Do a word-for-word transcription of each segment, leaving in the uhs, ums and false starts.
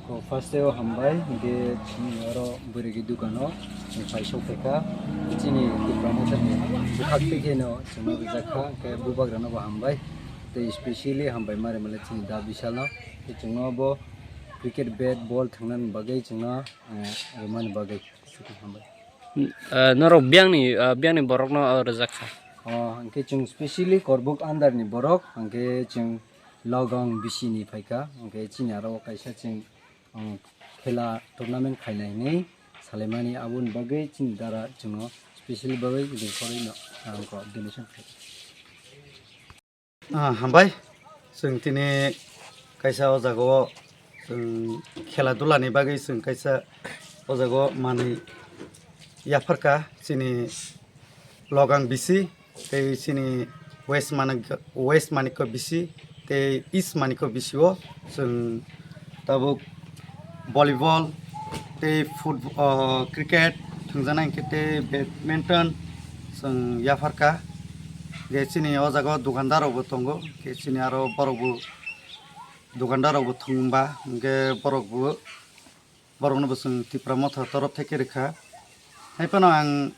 To first o hambai, hingke chini oro bwrwini dukano chwng paisok phaikha, chini Tipra Motha ni bwkhak twi kheno chwngno rijak kha, hingke bubagrano bo hambai, tei specially hambai ma rwmani chini Da Bishalno, tei chwngno bo cricket bat ball thwngnani bagwi chwngno, eh, rwmani bagwi hambai. Eh, norok biyangni, eh, biyangni borokno, eh, rijak kha? Oh, hingke chwng specially Korbuk under ni borok, hingke chwng Logang bisi ni phaikha, hingke chini aro kaisa chwng, um, khela tournament khainai hinwi salaimani, aboni bagwi chini dara chwngno special bagwi ringkhorwi no, ah, donation khaikha. Ah, hambai, chwng tini kaisa o jaga o chwng khela dula ni bagwi chwng kaisa o jaga o manwi yapharkha chini Logang bisi tei chini West Manik, West Manikko bisi tei East Manikko bisi o chwng tabuk volleyball tei football, cricket thwngjaknai hwnkhe tei badminton chwng yapharkha. Hwnkhe chini o jaga o dukandar rok bo tongo, hwnkhe chini aro borok bo dukandar rok bo thwngba hwnkhe borok bo borokno bo chwng Tipra Motha torof thai khe rwkha. Hai phano ang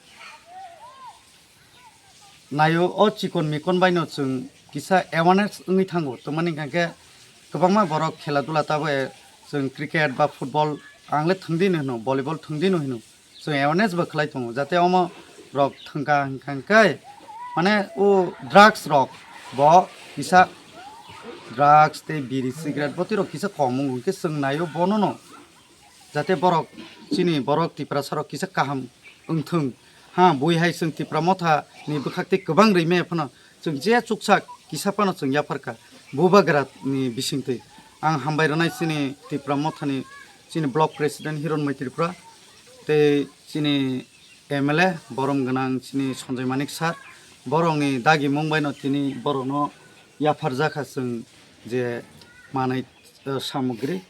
naio, o chikon mikon baino chwng kisa awareness wngwi thango, tongmani hwnkha khe kwbangma borok khela dula tabuk, eh, chwng cricket ba football ang le thwngdino hino, volleyball thwngdino hino, chwng awareness bo khlai tongo, jate omo rok thwngkha hwnkha khe mane o drugs rok bo kisa drugs tei biri cigarette botwi rok kisa kom wngo, hwnkhe chwng naio bonono. Jate borok, chini borok Tiprasa rok kisa kaham wngthung. Ha, bui hai chwng Tipra Motha ni bwkhak tei kwbang rwi maya phano chwng je chuksa kisa phano chwng yapharkha Bubagra ni bisingtwi. Ang hambai rwnai chini Tipra Motha ni chini block president Hiron Mai Tripura tei chini M L A borom gwnang chini Sanjay Manik sir, borokni dagi mung baino tini borokno yapharjakha chwng je manwi, eh, samogri.